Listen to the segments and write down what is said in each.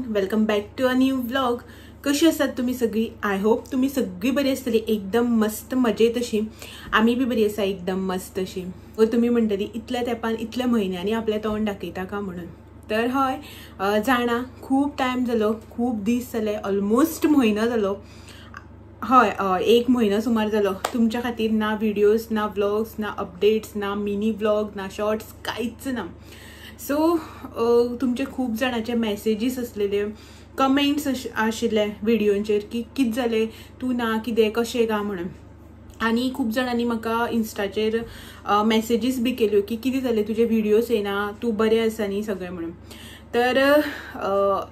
Welcome back to a new vlog. कशी आसात तुम्ही सगळी? I hope तुम्ही सगळी बरी आसतली, एकदम मस्त मजेत अशी. आमी बी बरी आसा, एकदम मस्त अशी. व तुम्ही म्हणटली इतल्या तेंपान इतल्या म्हयन्यांनी आपल्या तोंड दाखयता का म्हणून, तर हय जाणा खूब टायम जालो, खूब दीस जाले, ऑलमोस्ट म्हयनो जालो. हय एक म्हयनो सुमार जालो तुमच्या खातीर ना व्हिडियोज, ना व्लॉग्स, ना अपडेट्स, ना मिनी व्लॉग, ना शॉर्ट्स, कांयच ना. सो तुमचे खूब जाणांचे मॅसेजीस आसलेले, कमेंट्स आशिल्ले व्हिडियोंचेर की कितें जालें, तूं ना कितें कशें काय म्हणून. आनी खूब जाणांनी म्हाका इन्स्टाचेर मॅसेजीस बी केल्यो की कितें जालें, तुजे व्हिडियोज येना, तूं बरें आसा न्ही सगळें म्हणून. तर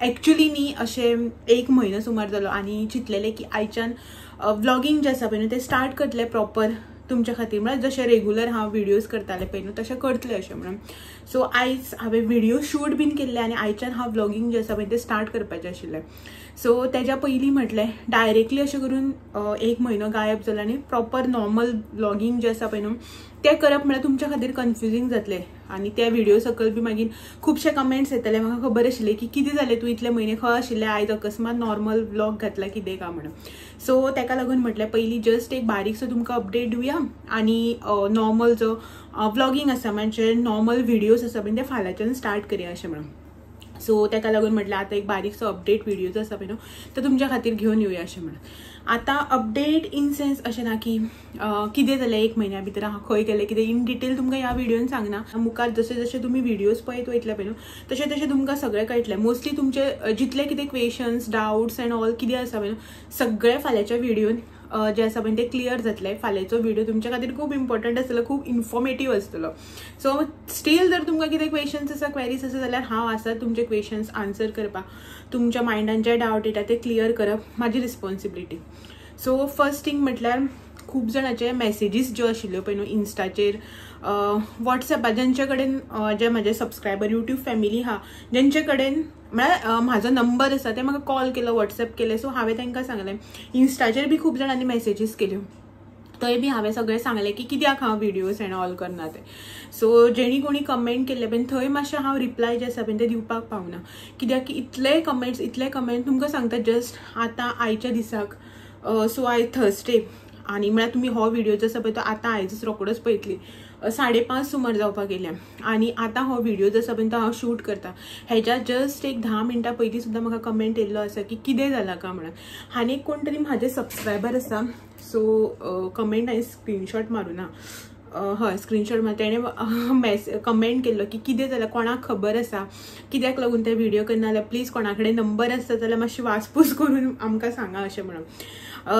एक्चुली न्ही अशें एक म्हयनो सुमार जालो आनी चिंतलेलें की आयच्यान व्लॉगींग जें आसा पळय न्हू तें स्टार्ट करतलें प्रॉपर तुमच्या खातीर, म्हळ्यार जशें रेगुलर हांव व्हिडियोज करतालें पळय न्हू तशें करतलें अशें म्हणून. सो आयज हांवें व्हिडियो शूट बीन केल्ले आनी आयच्यान हांव व्लॉगींग जें आसा पळय तें स्टार्ट करपाचें आशिल्लें. सो तेज्या पयलीं म्हटलें डायरेक्टली अशें करून एक म्हयनो गायब जालो आनी प्रॉपर नॉर्मल व्लॉगींग जें आसा पळय न्हू तें करप म्हळ्यार तुमच्या खातीर कन्फ्युजींग जातलें. आनी त्या व्हिडियो सकयल बी मागीर खुबशे कमेंट्स येतले, म्हाका खबर आशिल्लें की कितें जालें, तूं इतले म्हयने खंय आशिल्लें, आयज अकस्मात नॉर्मल व्लॉग घातला कितें काय म्हणून. सो तेका लागून म्हटलें पयलीं जस्ट एक बारीकसो तुमकां अपडेट दिवया आनी नॉर्मल जो व्लॉगींग आसा म्हणजे नॉर्मल व्हिडियोज आसा पळय ते फाल्यांच्यान स्टार्ट करया अशें म्हणून. सो तेका लागून म्हटलें आतां एक बारीकसो अपडेट व्हिडियो जो आसा पळय न्हू तो तुमच्या खातीर घेवन येवया अशें म्हणून. आतां अपडेट इन सेन्स अशें ना की कितें जालें एक म्हयन्या भितर, हांव खंय गेलें कितें इन डिटेल तुमकां ह्या व्हिडियोन सांगना. मुखार जशें जशें तुमी व्हिडियोज पळयत वयतले पळय न्हू तशें तशें तुमकां सगळें कळटलें. मोस्टली तुमचे जितले कितें क्वेशन्स, डावट्स एंड ऑल कितें आसा पळय न्हू सगळें फाल्यांच्या व्हिडियोन जे आसा पळय ते क्लियर जातले. फाल्यांचो व्हिडियो तुमच्या खातीर खूब इम्पॉर्टंट आसतलो, खूब इन्फॉर्मेटीव आसतलो. सो स्टील जर तुमकां कितें क्वेशन्स आसा, क्वेरीज आसा जाल्यार हांव आसा तुमचे क्वेशन्स आन्सर करपाक. तुमच्या मायंडान जे डावट येता ते क्लियर करप म्हाजी रिस्पॉन्सिबिलिटी. सो फर्स्ट थिंग म्हटल्यार खूब जाणांचे मॅसेजीस ज्यो आशिल्ल्यो पळय न्हू इन्स्टाचेर, वॉट्सएपार, जेंचे कडेन जे म्हाजे सबस्क्रायबर युट्यूब फॅमिली आहा जेंचे कडेन म्हळ्यार म्हाजो नंबर आसा ते म्हाका कॉल केलो, वॉट्सएप केले. सो हांवें तांकां सांगलें. इन्स्टाचेर बी खूब जाणांनी मॅसेजीस केल्यो, थंय बी हांवें सगळें सांगलें की कित्याक हांव व्हिडियोज एंड ऑल करना ते. सो जेणी कोणी कमेंट केल्ले पळय थंय मातशें हांव रिप्लाय जे आसा पळय ते दिवपाक पावना, कित्याक की इतले कमेंट्स इतले कमेंट तुमकां सांगता जस्ट आतां आयच्या दिसाक. सो आयज थर्सडे आनी म्हळ्यार तुमी हो व्हिडियो जो आसा पळय तो आतां आयजच रोकडोच पळयतली, 5:30 सुमार जावपाक गेल्या आनी आतां हो व्हिडियो जो आसा पळय तो हांव शूट करता. हेज्या जस्ट एक 10 मिनटां पयलीं सुद्दां म्हाका कमेंट येयल्लो आसा की कितें जालां काय म्हणून. आनी कोण तरी म्हाजे सबस्क्रायबर आसा, सो कमेंट हांवें स्क्रिनशॉट मारूना, हय स्क्रिनशॉट मार, तेणें कमेंट केल्लो की कितें जालां, कोणाक खबर आसा कित्याक लागून ते व्हिडियो करना जाल्यार प्लीज कोणा कडेन नंबर आसता जाल्यार मातशी वासपूस करून आमकां सांगा अशें म्हणून.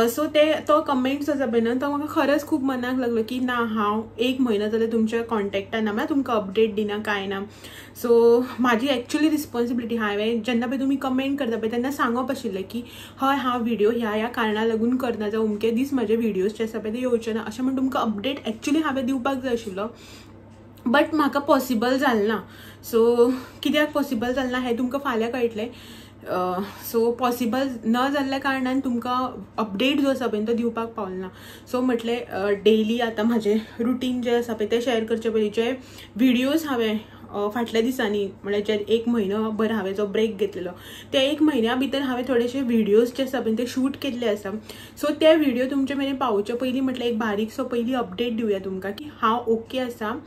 सो ते तो कमेंट्स आसा पळय न्हू तो म्हाका खरेंच खूब मनाक लागलो की ना हांव एक म्हयनो जाल्यार तुमच्या कॉन्टेक्टान ना, म्हळ्यार तुमकां अपडेट दिना कांय ना. सो म्हाजी एक्चुली रिस्पॉन्सिबिलिटी हांवें जेन्ना पळय तुमी कमेंट करता पळय तेन्ना सांगप आशिल्लें की हय हांव व्हिडियो ह्या ह्या कारणा लागून करना, जावं अमके दीस म्हाजे व्हिडियोज जे आसा पळय ते येवचे ना अशें म्हण तुमकां अपडेट एक्चुली हांवें दिवपाक जाय आशिल्लो, बट म्हाका पॉसिबल जालें ना. सो कित्याक पॉसिबल जालें ना हें तुमकां फाल्यां कळटलें. सो पॉसिबल न जाल्ल्या कारणान तुमकां अपडेट जो आसा पळय तो दिवपाक पावलें ना. सो म्हटलें डेली आतां म्हाजें रुटीन जें आसा पळय तें शेअर करचे पयलीं जे व्हिडियोज हांवें फाटल्या दिसांनी म्हळ्यार जे एक म्हयनो भर हांवें जो ब्रेक घेतलेलो त्या एक म्हयन्या भितर हांवें थोडेशे व्हिडियोज जे आसा पळय ते शूट केल्ले आसा. सो ते व्हिडियो तुमचे मेरेन पावोवचे पयलीं म्हटल्यार एक बारीकसो पयलीं अपडेट दिवया तुमकां की हांव ओके आसा.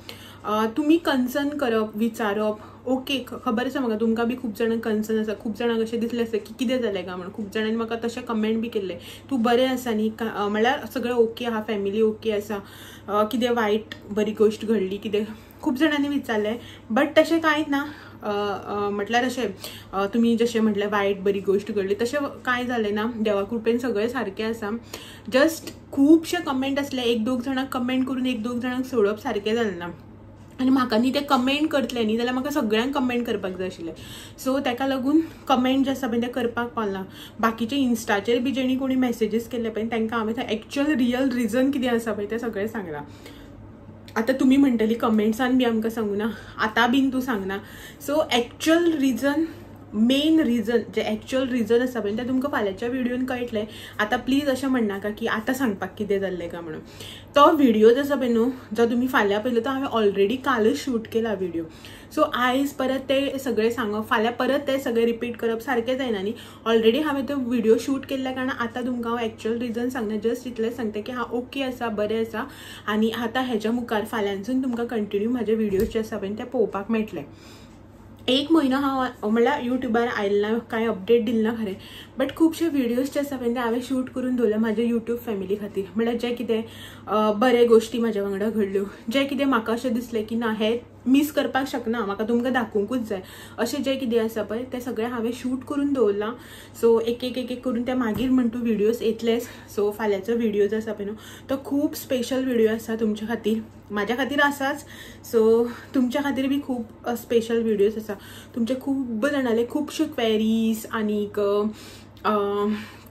तुमी कन्सर्न करप, विचारप ओके, खबर आसा म्हाका तुमकां बी खूब जाणांक कन्सर्न आसा, खूब जाणांक अशें दिसलें आसा की कितें जालें काय म्हणून. खूब जाणांनी म्हाका तशें कमेंट बी केल्लें, तूं बरें आसा न्ही, म्हळ्यार सगळें ओके आहा, फॅमिली ओके आसा, कितें वायट बरी गोश्ट घडली कितें, खूब जाणांनी विचारलें. बट तशें कांयच ना, म्हटल्यार अशें तुमी जशें म्हटलें वायट बरी गोश्ट घडली तशें कांय जालें ना, देवा कृपेन सगळें सारकें आसा. जस्ट खुबशे कमेंट आसले, एक दोग जाणांक कमेंट करून एक दोग जाणांक सोडप सारकें जालें ना आनी म्हाका न्ही ते कमेंट करतले न्ही जाल्यार म्हाका सगळ्यांक कमेंट करपाक जाय आशिल्लें. सो तेका लागून कमेंट जे आसा पळय ते करपाक पावना. बाकीचे इन्स्टाचेर बी जेणी कोणी मॅसेजीस केल्ले पळय तांकां हांवें एक्चुअल रियल रिजन कितें आसा पळय तें सगळें सांगलां. आतां तुमी म्हणटली कमेंट्सान बी आमकां सांगूना, आतां बीन तूं सांगना. So actual reason main reason जे एक्चुअल रिजन आसा पळय तें तुमकां फाल्यांच्या व्हिडियोन कळटलें. आतां प्लीज अशें म्हणनाका की आतां सांगपाक कितें जाल्लें काय म्हणून. तो व्हिडियो जो आसा पळय न्हू जो तुमी फाल्यां पळयलो तो हांवें ऑलरेडी कालच शूट केला व्हिडियो. सो आयज परत ते सगळें सांगप, फाल्यां परत ते सगळें रिपीट करप सारकें जायना न्ही. ऑलरेडी हांवें तो व्हिडियो शूट केल्ल्या कारणान आतां तुमकां हांव एक्चुअल रिजन सांगना, जस्ट इतलें सांगता की हांव ओके आसा, बरें आसा आनी आतां हेच्या मुखार फाल्यांसून तुमकां कंटिन्यू म्हाजे व्हिडियोज जे आसा पळय ते पळोवपाक मेळटले. एक म्हयनो हांव म्हणल्यार युट्यूबार आयलें ना, कांय अपडेट दिलें ना खरें, बट खुबशे व्हिडियोज जे आसा पळय ते हांवें शूट करून दवरले म्हाज्या युट्यूब फॅमिली खातीर. म्हणल्यार जे कितें बरे गोश्टी म्हाज्या वांगडा घडल्यो, जें कितें म्हाका अशें दिसलें की ना हें मीस करपाक शकना, म्हाका तुमकां दाखोवंकूच जाय, अशें जें कितें आसा पळय तें सगळें हांवें शूट करून दवरलां. सो एक एक एक एक करून ते मागीर म्हणटू व्हिडियोज येतलेच. सो फाल्यांचो व्हिडियो जो आसा पळय न्हू तो खूब स्पेशल व्हिडियो आसा तुमच्या खातीर, म्हाज्या खातीर आसाच, सो तुमच्या खातीर बी खूब स्पेशल व्हिडियोज आसा. तुमचे खूब जाणाले खुबश्यो क्वेरीज आनीक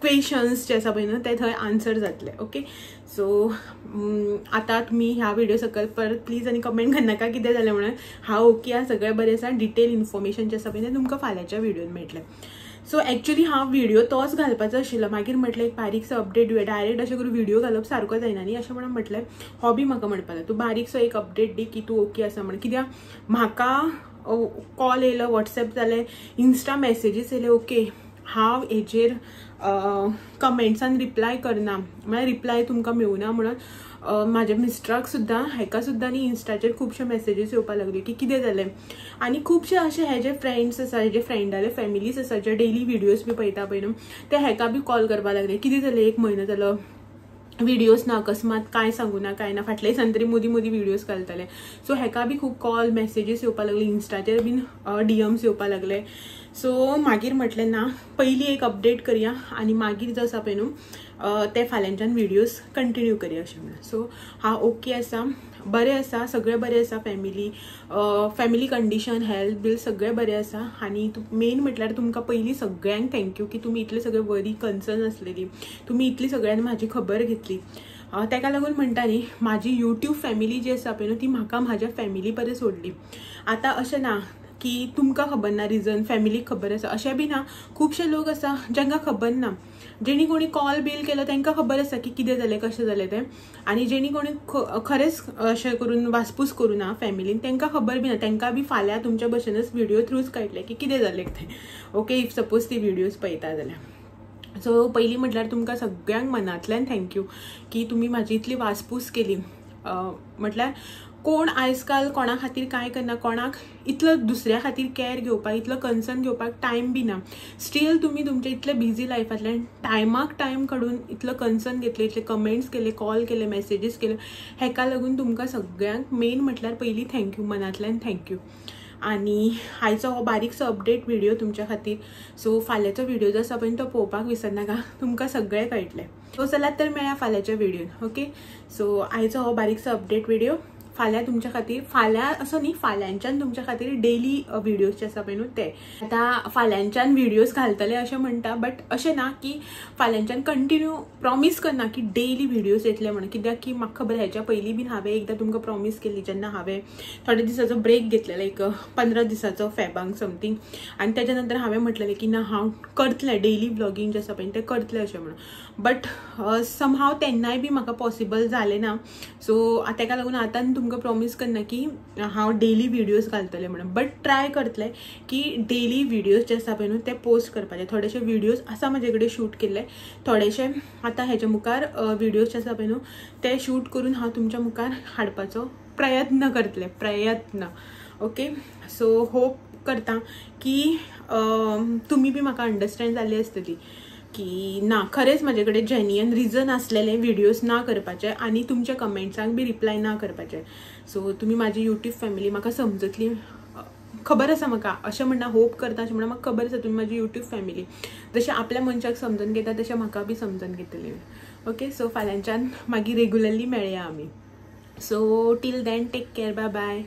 क्वेशन्स जे आसा पळय न्हू ते थंय आन्सर जातले. ओके, सो आतां तुमी ह्या व्हिडियो सकयल परत प्लीज आनी कमेंट करनाका कितें जालें म्हणून. हांव ओके आसा, सगळें बरें आसा. डिटेल इन्फॉर्मेशन जें आसा पळय तें तुमकां फाल्यांच्या व्हिडियोन मेळटलें. सो एक्चुअली हांव व्हिडियो तोच घालपाचो आशिल्लो, मागीर म्हटलें एक बारीकसो अपडेट दिवया, डायरेक्ट अशें करून व्हिडियो घालप सारको जायना न्ही, अशें म्हणून म्हटलें हो बी म्हाका म्हणपाक जाय तूं बारीकसो एक अपडेट दी की तूं ओके आसा म्हणून. कित्याक म्हाका कॉल येयलो, वॉट्सएप जालें, इन्स्टा मॅसेजीस येयले, ओके हांव हेजेर कमेंट्सान रिप्लाय करना, म्हळ्यार रिप्लाय तुमकां मेळुना म्हणून म्हाज्या मिस्टराक सुद्दां हेका सुद्दां न्ही इन्स्टाचेर खुबशे मॅसेजीस येवपाक लागल्यो की कितें जालें. आनी खुबशे अशे हे जे फ्रेंड्स आसा, हे जे फ्रेंडाले फॅमिलीज आसा जे डेली व्हिडियोज बी पळयता पळय न्हू ते हेका बी कॉल करपाक लागले कितें जालें, एक म्हयनो जालो व्हिडियोज ना, अकस्मात कांय सांगू ना कांय ना, फाटल्या दिसान तरी मदीं मदीं व्हिडियोज घालताले. सो हेका बी खूब कॉल मॅसेजीस येवपाक लागले, इन्स्टाचेर बीन डीएम्स येवपाक लागले. सो मागीर म्हटलें ना पयलीं एक अपडेट करया आनी मागीर जो आसा पळय न्हू ते फाल्यांच्यान व्हिडियोज कंटिन्यू करया अशें म्हणून. सो हांव ओके आसा, बरें आसा, सगळें बरें आसा, family family condition health bill सगळें बरें आसा. आनी मेन म्हटल्यार तुमकां पयलीं सगळ्यांक thank you की तुमी इतले सगळे वरी कन्सर्न आसलेली, तुमी इतली सगळ्यांनी म्हाजी खबर घेतली. तेका लागून म्हणटा न्ही म्हाजी युट्यूब फॅमिली जी आसा पळय न्हू ती म्हाका म्हाज्या फॅमिली परस सोडली. आतां अशें ना की तुमकां खबर ना रिजन, फॅमिलीक खबर आसा अशें बी ना, खुबशे लोक आसा जांकां खबर ना, जेणी कोणी कॉल बील केलो तांकां खबर आसा की कितें जालें कशें जालें तें, आनी जेणी कोणी खरेंच अशें करून वासपूस करूं ना फॅमिलीन तांकां खबर बी ना, तांकां बी फाल्यां तुमच्या भशेनच व्हिडियो थ्रूच कळटलें की कितें जालें तें. ओके, if suppose ती व्हिडियोज पळयता जाल्यार. सो पयलीं म्हटल्यार तुमकां सगळ्यांक मनांतल्यान thank you की तुमी म्हाजी इतली वासपूस केली. म्हटल्यार कोण आयज काल कोणा खातीर कांय करना, कोणाक इतलो दुसऱ्या खातीर कॅर घेवपाक, इतलो कन्सर्न घेवपाक टायम बी ना, स्टील तुमी तुमच्या इतले बिजी लायफांतल्यान टायमाक टायम काडून इतलो कन्सर्न घेतले, इतले कमेंट्स केले, कॉल केले, मॅसेजीस केले, हेका लागून तुमकां सगळ्यांक मेन म्हटल्यार पयलीं thank you, मनांतल्यान thank you. आनी आयचो हो बारीकसो अपडेट व्हिडियो तुमच्या खातीर. सो फाल्यांचो व्हिडियो जो आसा पळय तो पळोवपाक विसरनाका, तुमकां सगळें कळटलें. सो चलात तर मेळया फाल्यांच्या व्हिडियोन. ओके, सो आयचो हो बारीकसो अपडेट व्हिडियो फाल्यां तुमच्या खातीर, फाल्यां असो न्ही, फाल्यांच्यान तुमच्या खातीर डेली व्हिडियोज जे आसा पळय न्हू ते आतां फाल्यांच्यान व्हिडियोज घालतले अशें म्हणटा, बट अशें ना की फाल्यांच्यान कंटिन्यू प्रॉमीस करना की डेली व्हिडियोज येतले म्हणून. कित्याक की म्हाका खबर हेच्या पयलीं बीन हांवें एकदां तुमकां प्रॉमीस केल्ली जेन्ना हांवें थोडे दिसाचो ब्रेक घेतलेलो, एक 15 दिसाचो फेबांक समथींग, आनी तेच्या नंतर हांवें म्हटलेलें की ना हांव करतलें डेली व्लॉगींग जें आसा पळय तें करतलें अशें म्हणून, बट समहाव तेन्नाय बी म्हाका पॉसिबल जालें ना. सो तेका लागून आतां तुमकां प्रॉमीस करना की हांव डेली व्हिडियोज घालतलें म्हणून, बट ट्राय करतलें की डेली व्हिडियोज जे आसा पळय न्हू ते पोस्ट करपाचे. थोडेशे व्हिडियोज आसा म्हाजे कडेन शूट केल्ले, थोडेशे आतां हेच्या मुखार व्हिडियोज जे आसा पळय न्हू ते शूट करून हांव तुमच्या मुखार हाडपाचो प्रयत्न करतलें, प्रयत्न. ओके, सो होप करता की तुमी बी म्हाका अंडरस्टँड जाल्ली आसतली की ना खरेंच म्हाजे कडेन जेन्युइन रिजन आसलेले व्हिडियोज ना करपाचे आनी तुमच्या कमेंट्सांक बी रिप्लाय ना करपाचे. सो तुमी म्हाजी युट्यूब फॅमिली म्हाका समजतली, खबर आसा म्हाका, अशें म्हणना होप करता अशें म्हणना, म्हाका खबर आसा तुमी म्हाजी युट्यूब फॅमिली जशें आपल्या मनशाक समजून घेता तशें म्हाका बी समजून घेतली. ओके, सो फाल्यांच्यान मागीर रेगुलरली मेळया आमी. So till then take care, bye bye.